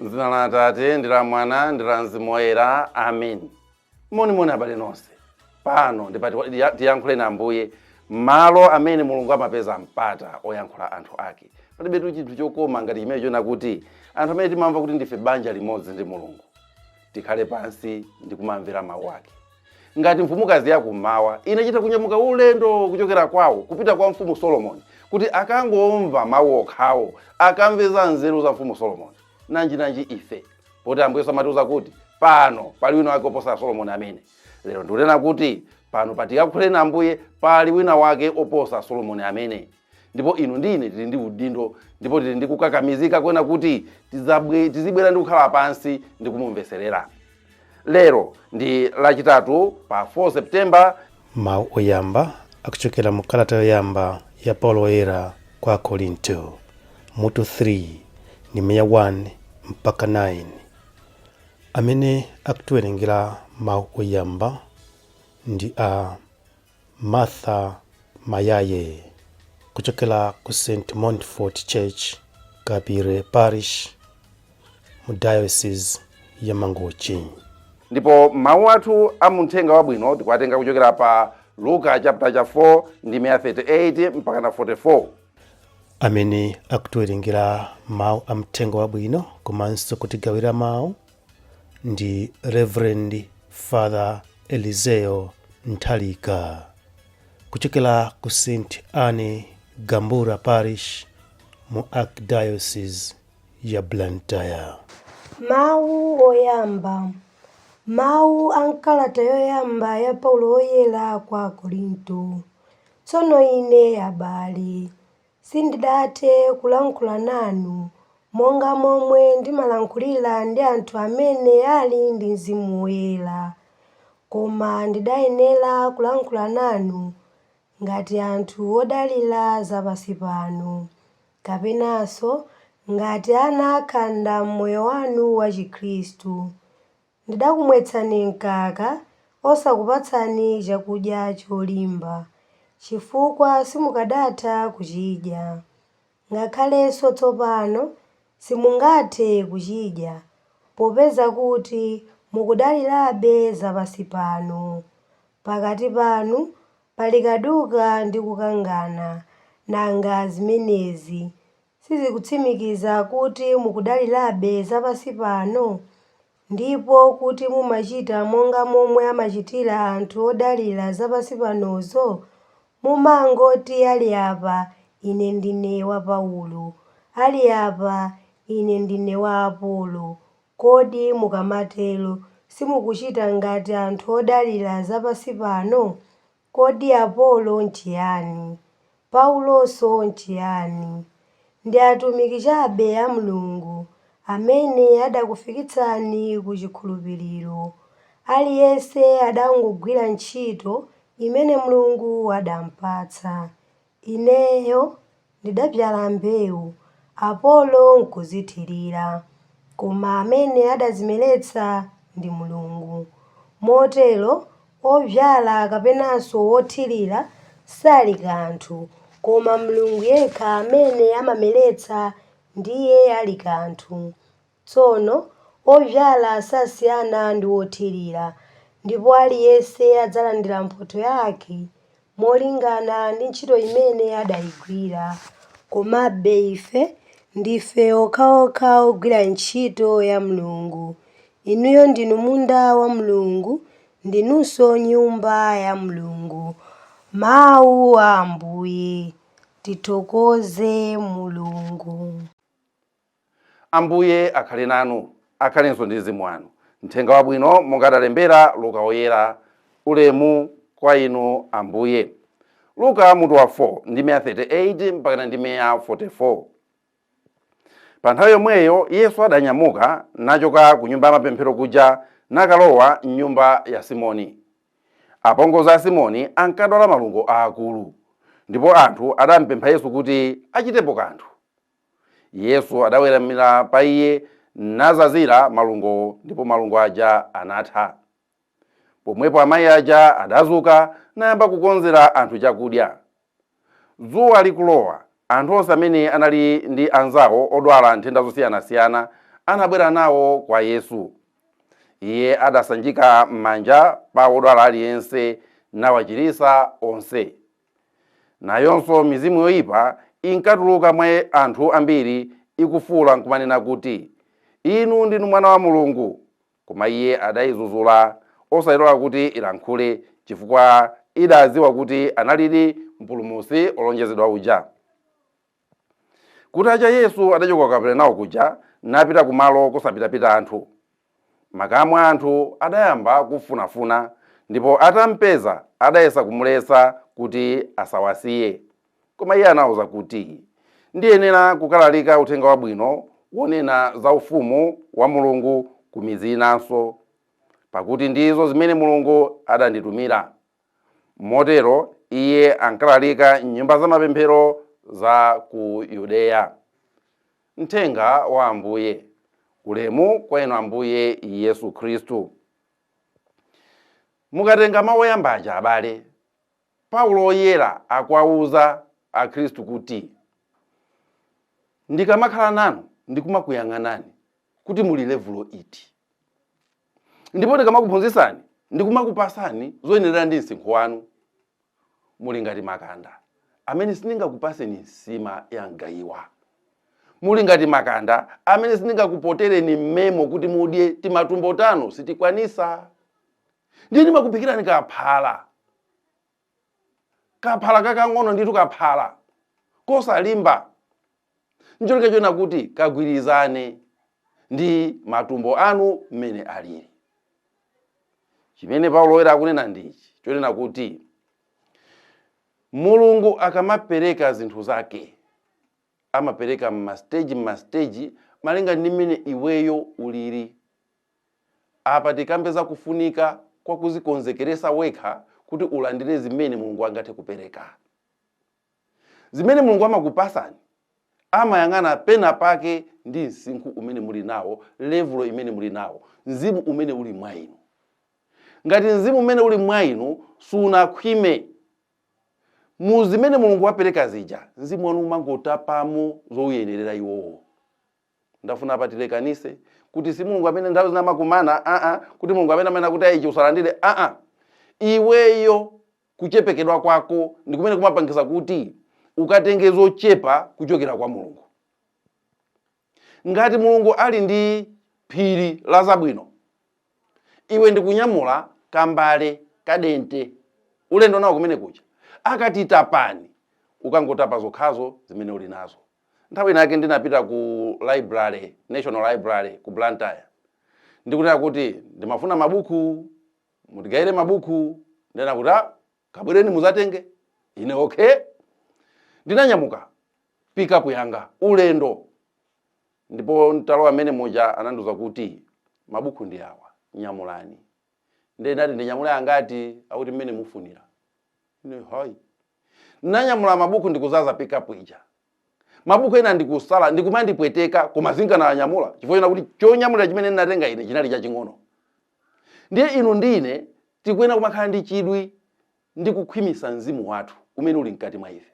M'dzina la Atate ndi la Mwana ndi la Mzimu Woyera, amen. Monimoni abale nonse. Pano ndi pa Tiyankhule na Ambuye, malo amene Mulungu amapeza mpata oyankhula anthu ake. Palibetu chinthu chokoma ngati chimene chona kuti anthu amene timamva kuti ndife banja limodzi ndi Mulungu tikhale pansi ndi kumamvera mawu ake. Ngati mfumukazi yakummawa inachita kunyamuka ulendo kuchokera kwawo kupita kwa mfumu Solomoni kuti akangomva mawu okhawo, akamve za nzeru za mfumu Solomoni, nanjinanji ife, poti Ambuye Yesu amatiuza kuti pano pali wina wake oposa Solomoni amene. Lero ndikunena kuti pano pa Tiyankhule na Ambuye pali wina wake oposa Solomoni amene. Ndipo inu ndi ine tili ndi udindo ndipo tili ndi kukakamizika kuona kuti tizibwera ndi kukhala pansi ndi kumumveserera. Lero ndi Lachitatu pa 4 September. Mawu oyamba akuchokera mu kalata yoyamba ya Paulo Woyera kwa Akorinto, mutu 3, ndime ya 1 mpaka 9. Amene akutiwerengera mawu oyamba ndi a Martha Mayaye kuchokera ku St Montfort Church, Kapire Parish, mu Diocese ya Mangochi. Ndipo mawu athu a muthenga wabwino tikuwatenga kuchokera pa Luka chapter cha 4 ndime ya 38 mpaka na 44. Amene akutiwerengera mawu a mthenga wabwino komanso kutigawira mawu ndi Reverend Father Eliseo Nthalika kuchokera ku St Anne Gambura Parish mu Archdiocese ya Blantyre. Mawu oyamba. Mawu a m'kalata yoyamba ya Paulo Woyera kwa Akorinto. Tsono ine, abale, sindidathe kulankhula nanu monga momwe ndimalankhulira ndi anthu amene ali ndi Mzimu Woyera, koma ndidayenera kulankhula nanu ngati anthu odalira zapansi pano, kapenanso ngati ana akhanda m'moyo wanu wa Chikhristu. Ndidakumwetsani mkaka, osakupatsani chakudya cholimba, chifukwa simukadatha kuchidya. Ngakhalenso tsopano simungathe kuchidya, popeza kuti mukudalirabe zapansi pano. Pakati panu pali kaduka ndi kukangana, nanga zimenezi sizikutsimikiza kuti mukudalirabe zapansi pano? Ndipo kuti mumachita monga momwe amachitira anthu odalira zapansi panozo? Mumangoti ali apa, Ine ndine wa Paulo, ali apa, Ine ndine wa Apolo. Kodi mukamatero simukuchita ngati anthu odalira zapansi pano? Kodi Apolo n'chiyani? Paulonso n'chiyani? Ndi atumiki chabe a Mulungu amene adakufikitsani ku chikhulupiriro. Aliyense adangogwira ntchito imene Mulungu adampatsa. Ineyo ndidabzala mbewu, Apolo nkuzithirira, koma amene adazimeretsa ndi Mulungu. Motero wobzala kapenanso wothirira sali kanthu, koma Mulungu yekha amene amameretsa ndiye ali kanthu. Tsono wobzala sasiyana ndi wothirira, ndipo aliyense adzalandira mphotho yake molingana ndi ntchito imene adayigwira. Komabe ife ndife okhaokha ogwira ntchito ya Mulungu. Inuyo ndinu munda wa Mulungu, ndinunso nyumba ya Mulungu. Mawu a Ambuye. Tithokoze Mulungu. Ambuye akhale nanu, akhalenso ndi mzimu wanu. Mthenga wabwino monga adalembera Luka Woyera. Ulemu kwa inu Ambuye. Luka mutu wa 4 ndime ya 38 mpakana ndime ya 44. Pa nthawi yomweyo Yesu adanyamuka nachoka ku nyumba ya mapemphero kuja nakalowa m'nyumba ya Simoni. Apongozi a Simoni ankadwala malungo aakulu, ndipo anthu adampempha Yesu kuti achitepo kanthu. Yesu adaweramira pa iye nazazira malungowo, ndipo malungo aja anatha. Pomwepo amayi aja adadzuka nayamba kukonzera anthu chakudya. Dzuwa likulowa, anthu onse amene anali ndi anzawo odwala nthenda zosiyanasiyana anabwera nawo kwa Yesu. Iye adasanjika manja pa wodwala aliyense nawachirisa onse. Nayonso mizimu yoyipa inkatuluka mwa anthu ambiri ikufuwula nkumanena kuti, Inu ndinu Mwana wa Mulungu. Koma iye adayidzudzula, osayilola kuti ilankhule, chifukwa idadziwa kuti analidi Mpulumutsi olonjezedwa uja. Kutacha Yesu adachoka ku Kaperenawo kuja, napita kumalo kosapitapita anthu. Makamu a anthu adayamba kumfunafuna, ndipo atampeza adayesa kumuletsa kuti asawasiye. Koma iye anawauza kuti, Ndiyenera kukalalika uthenga wabwino wonena za ufumu wa Mulungu ku midzi inanso, pakuti ndizo zimene Mulungu adanditumira. Motero iye ankalalika m'nyumba zamapemphero za ku Yudeya. Mthenga wa Ambuye. Ulemu kwa inu Ambuye Yesu Khristu. Mukatenga mawu oyamba aja abale, Paulo Woyera akuwauza Akhristu kuti, Ndikamakhala nanu ndikumakuyang'anani kuti muli levulo iti. Ndipo ndikamakuphunzitsani ndikumakupasani zoyenerera ndi msinkhu wanu. Muli ngati makanda amene sindingakupaseni nsima ya mgayiwa. Muli ngati makanda amene sindingakupotereni mmemo kuti mudye, timatumbo tanu sitikwanisa. Ndiye ndimakuphikirani kaphala. Kaphala kakang'ono ndithu, kaphala kosalimba. Ncholinga chonena kuti kagwirizane ndi matumbo anu mmene alili. Chimene Paulo Woyera akunena ndi ichi, chonena kuti Mulungu akamapereka zinthu zake, amapereka m'masiteji m'masiteji malinga ndi mmene iweyo ulili. Apa tikambe za kufunika kwa kuzikonzekeresa wekha kuti ulandire zimene Mulungu angathe kupereka. Zimene Mulungu amakupasani, amayang'ana pena pake ndi msinkhu umene muli nawo, levulo imene muli nawo, mzimu umene uli mwa inu. Ngati mzimu umene uli mwa inu sunakhwime mu zimene Mulungu wapereka zija, mzimu wanu umangotapamo zouyenerera iwowo. Ndafuna apa tilekanise kuti si Mulungu amene nthawi zina amakumana, aa, kuti Mulungu amene amanena kuti ichi usalandire, aa. Iweyo kuchepekedwa kwako ndi kumene kumapangisa kuti ukatenge zochepa kuchokera kwa Mulungu. Ngati Mulungu ali ndi phiri la zabwino, iwe ndikunyamula kambale kadente ulendo nawo kumene kuja, akati tapani, ukangotapa zokhazo zimene uli nazo. Nthawi inake ndinapita ku library, National Library ku Blantyre, ndikunena kuti ndimafuna mabuku, mutigayire mabuku. Ndena kuti, ah, kabwereni muzatenge. Ine okay, ndinanyamuka pickup yanga ulendo, ndipo ntalowa amene muja anandiuza kuti mabuku ndi awa, nyamulani. Ndiye ndati ndinyamule angati? Akuti mmene mufunira. Ine hayi, ndinanyamula mabuku ndikuzaza pickup ija. Mabuku ena ndikusala ndikumandipweteka, koma zinkananyamula chifukwa chona kuti chonyamulira chimene ndinatenga ine chinali chaching'ono. Ndiye inu ndine tikuyenera kumakhala ndi chidwi ndi kukhwimisa mzimu wathu umene uli mkati mwa ife.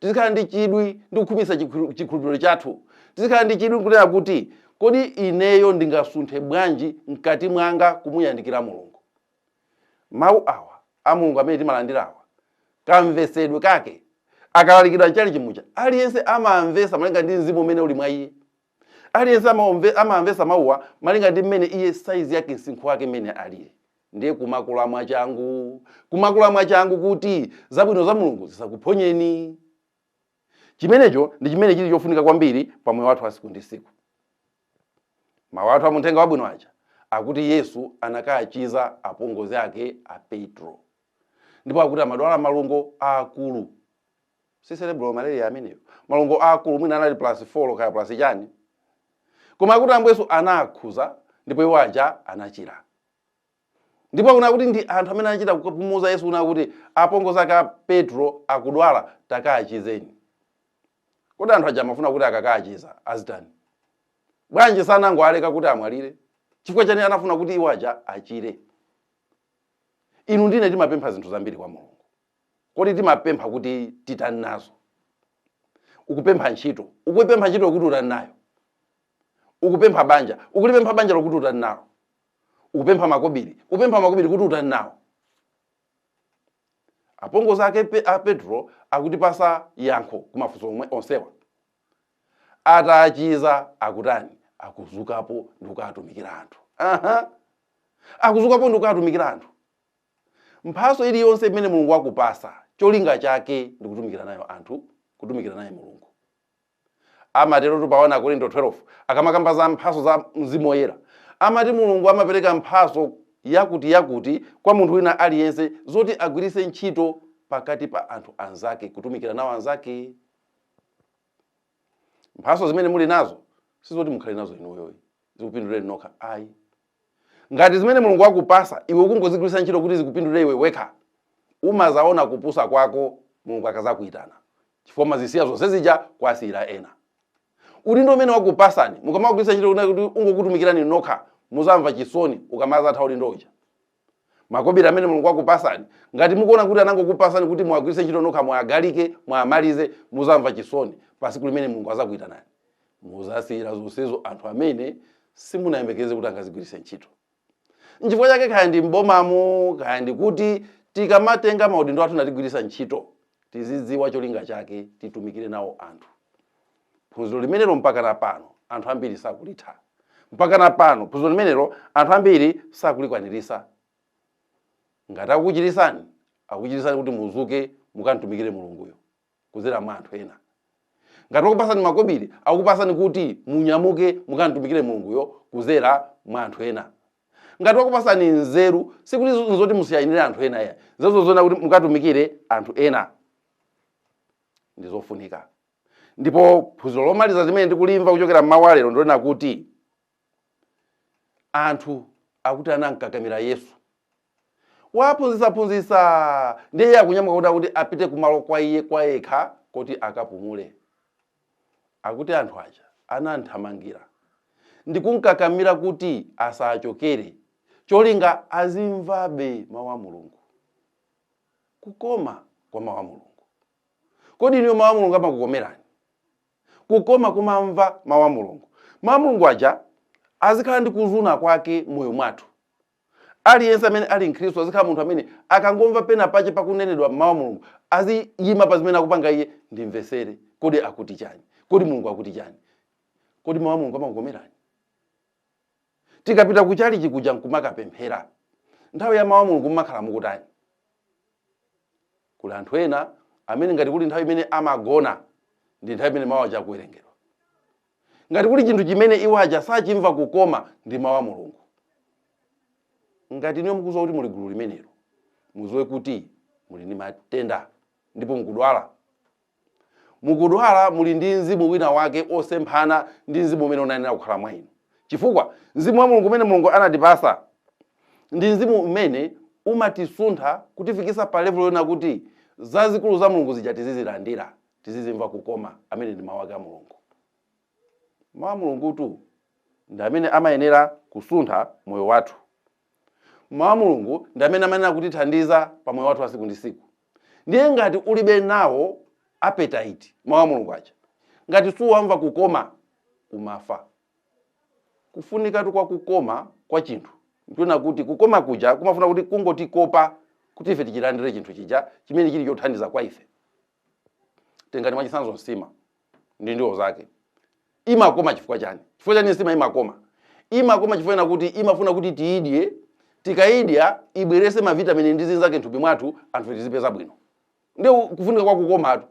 Tizikhala ndi chidwi ndi kukhwimisa chikhulupiriro chathu. Tizikhala ndi chidwi kunena kuti kodi ineyo ndingasunthe bwanji mkati mwanga kumuyandikira Mulungu. Mawu awa a Mulungu amene timalandira awa, kamvesedwe kake akalalikidwa mchalichi muja, aliyense amamvesa malinga ndi mzimu umene uli mwa iye. Aliyense amamvesa mawuwa malinga ndi mmene iye saizi yake, msinkhu wake mmene alili. Ndiye kumakula mwachangu, kumakula mwachangu kuti zabwino za Mulungu zisakuphonyeni. Chimenecho ndi chimene chili chofunika kwambiri pa moyo wathu wa siku ndi siku. Mawu athu amuthenga wabwino aja akuti Yesu anakachiza apongozi ake a Petro, ndipo akuti amadwala malungo aakulu. Si cerebral malaria ameneyo, malungo aakulu, mwina anali plus 4 kaya plus chani, koma akuti Ambuye Yesu anakhuza ndipo iwo aja anachira. Ndipo akuna kuti ndi anthu amene anachita kumuuza Yesu kuna kuti apongozi ake a Petro akudwala, takachizeni. Kodi anthu aja amafuna kuti akakachiza azitani? Bwanji sanangoaleka kuti amwalire? Chifukwa chani anafuna kuti iwo aja achire? Inu ndine timapempha zinthu zambiri kwa Mulungu. Kodi timapempha kuti titani nazo? Ukupempha ntchito, ukupempha ntchito kuti utani nayo? Ukupempha banja, ukulipempha banja lokuti utani nalo? Ukupempha makobiri, ukupempha makobiri kuti utani nawo? Apongozi ake a Petro akutipasa yankho kumafunso omwe onsewa. Atachiza akutani? Akuzukapo ndi kukatumikira anthu. Aha, akuzukapo ndi kukatumikira anthu. Mphaso iliyonse imene Mulungu akupasa, cholinga chake ndi kutumikira nayo anthu, kutumikira naye Mulungu. Amatero pa 1 Korinto 12, akamakamba za mphaso za Mzimu Woyera, amati Mulungu amapereka mphaso yakuti yakuti kwa munthu wina aliyense zoti agwiritse ntchito pakati pa anthu anzake, kutumikira nawo anzake. Mphaso zimene muli nazo sizoti mukhale nazo inuyoyi, zikupinduleni nokha, ayi. Ngati zimene Mulungu akupasa iwe ukungozigwiritsa ntchito kuti zikupindulire iwe wekha, umazaona kupusa kwako Mulungu akazakuyitana, chifukwa umazisiya zonse zija kwasiyira ena. Udindo umene wakupasani mukamagwiritsa ntchito kuti ungokutumikirani nokha, muzamva chisoni ukamazatha udindo uja. Makobiri amene Mulungu akupasani, ngati mukuona kuti anangokupasani kuti muwagwiritse ntchito nokha, muagalike, muamalize, muzamva chisoni pasiku limene Mulungu azakuyitanani. Muzasiyira zonsezo anthu amene simunayembekeze kuti angazigwiritse ntchito. Nchifukwa chake kaya ndi mbomamo, kaya ndi kuti, tikamatenga maudindo athu natigwiritsa ntchito, tizidziwa cholinga chake, titumikire nawo anthu. Phunziro limenelo mpaka na pano anthu ambiri sakulitha. Mpaka na pano phunziro limenelo anthu ambiri sakulikwanirisa. Ngati akukuchirisani, akuchirisani kuti muzuke mukamtumikire Mulunguyo kudzera mwa anthu ena. Ngati akupasani makobiri, akupasani kuti munyamuke mukamtumikire Mulunguyo kudzera mwa anthu ena. Ngati wakupasani nzeru, sikuti nzoti musiyayinire anthu ena ya nzeru zona kuti mukatumikire anthu ena, ndi zofunika. Ndipo phunziro lomaliza limene ndikulimva kuchokera mmawu alero ndilonena kuti anthu akuti anamkakamira Yesu, waphunzitsaphunzitsa, ndiye iye akunyamuka kuti apite kumalo kwa iye kwa yekha kuti akapumule. Akuti anthu aja anamthamangira ndikumkakamira kuti asachokere, cholinga azimvabe mawu a Mulungu, kukoma kwa mawu a Mulungu. Kodi inuyo mawu a Mulungu amakukomerani? Kukoma kumamva mawu a Mulungu. Mawu a Mulungu aja azikhala ndi kuzuna kwake moyo mwathu. Aliyense amene ali mkhristu azikhala munthu amene akangomva pena pache pakunenedwa mawu a Mulungu, aziyima pa zimene akupanga iye, ndimvesere, kodi akuti chani? Kodi Mulungu akuti chani? Kodi mawu a Mulungu amakukomerani? Tikapita kuchalichi kuja nkumakapemphera, nthawi ya mawu a Mulungu mmakhala mukutani? Kuli anthu ena amene ngati kuli nthawi imene amagona ndi nthawi imene mawu aja akuwerengedwa. Ngati kuli chinthu chimene iwo aja sachimva kukoma ndi mawu a Mulungu. Ngati inuyo mukudziwa kuti muli gulu limenelo, mudziwe kuti muli ndi matenda ndipo mukudwala. Mukudwala, muli ndi mzimu wina wake osemphana ndi mzimu umene unayenera kukhala mwa inu, chifukwa mzimu wa Mulungu umene Mulungu anatipasa ndi mzimu umene umatisuntha kutifikisa pa level yona kuti zazikulu za Mulungu zija tizizilandira, tizizimva kukoma, amene ndi mawu ake a Mulungu. Mawu a Mulungutu ndi amene amayenera kusuntha moyo wathu. Mawu a Mulungu ndi amene amayenera kutithandiza pa moyo wathu wa siku ndi siku. Ndiye ngati ulibe nawo appetite mawu a Mulungu aja, ngati suwamva kukoma, umafa. Kufunikatu kwa kukoma kwa chinthu ntiona kuti kukoma kuja kumafuna kuti kungotikopa kuti ife tichilandire chinthu chija chimene chili chothandiza kwa ife. Tengani mwachitsanzo nsima ndi ndiwo zake, imakoma chifukwa chani? Chifukwa chani nsima imakoma? Imakoma chifukwa chena kuti imafuna kuti tiyidye, tikayidya ibwerese mavitamini ndi zinzake mthupi mwathu, anthu tizipeza bwino. Ndiye kufunika kwa kukomatu.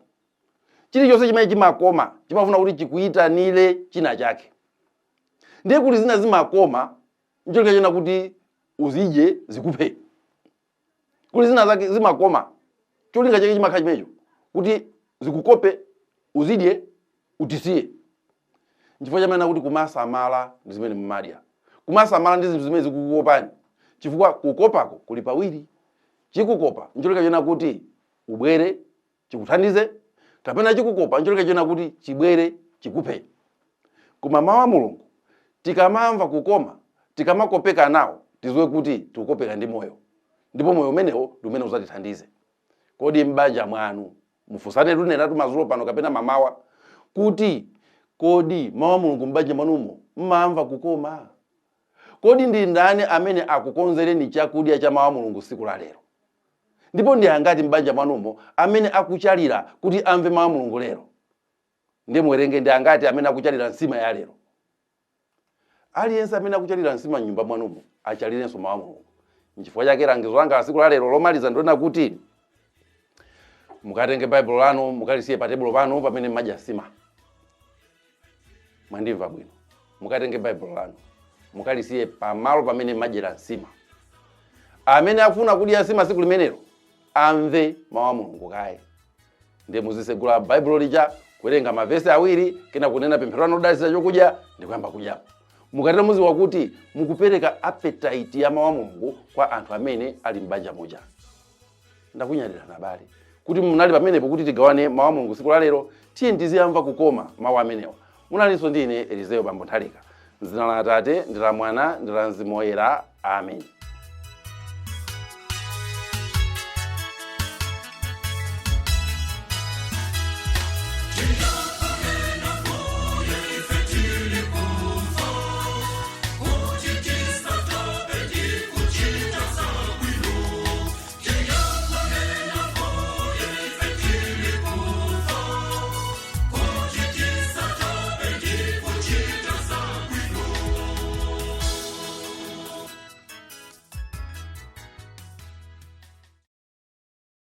Chilichonse chimene chimakoma chimafuna kuti chikuyitanire china chake. Ndiye kuti zina zimakoma ncholinga chena kuti uzidye zikuphe. Kuti zina zake zimakoma cholinga chake chimakhala chimenecho, kuti zikukope, uzidye, utisiye. Nchifukwa chamene kuti kumasamala ndi zimene mumadya, kumasamala ndi zinthu zimene zikukukopani, chifukwa kukopako kuli pawiri. Chikukopa ncholinga chena kuti ubwere chikuthandize, kapena chikukopa ncholinga chena kuti chibwere chikuphe. Koma mawu a Mulungu tikamamva kukoma, tikamakopeka nawo, tiziwe kuti tikukopeka ndi moyo, ndipo moyo umenewo ndi umene uzatithandize. Kodi m'banja mwanu, mufunsane tunenatu madzulo pano kapena mamawa, kuti kodi mawu a Mulungu m'banja mwanumo Mmamva kukoma? Kodi ndi ndani amene akukonzereni chakudya cha mawu a Mulungu tsiku la lero? Ndipo ndi angati m'banja mwanumo amene akuchalira kuti amve mawu a Mulungu lero? Ndiye muwerenge ndi angati amene akuchalira nsima ya lero. Aliyense amene akuchalira nsima m'nyumba mwanumo achalirenso mawu a Mulungu. Nchifukwa chake langizo langa la tsiku la lero lomaliza ndilonena kuti mukatenge Baibulo lanu mukalisiye pa tebulo panu pamene mmadya nsima. Mwandimva bwino? Mukatenge Baibulo lanu mukalisiye pamalo pamene mmadyera nsima. Amene akufuna kudya nsima tsiku limenelo amve mawu a Mulungu kaye. Ndiye muzisegula Baibulo lija, kuwerenga mavesi awiri, kena kunena pemphero lanu lodalitsira chokudya ndi kuyamba kudyapo. Mukatero muziwa kuti mukupereka appetite ya mawu a Mulungu kwa anthu amene ali m'banja muja. Ndakunyadirani abale kuti munali pamenepo kuti tigawane mawu a Mulungu tsiku la lero. Tiyeni tiziyamva kukoma mawu amenewa. Munalinso ndi ine Elizeo Bambo Nthalika. M'dzina la Atate ndi la Mwana ndi la Mzimu Woyera. Amen.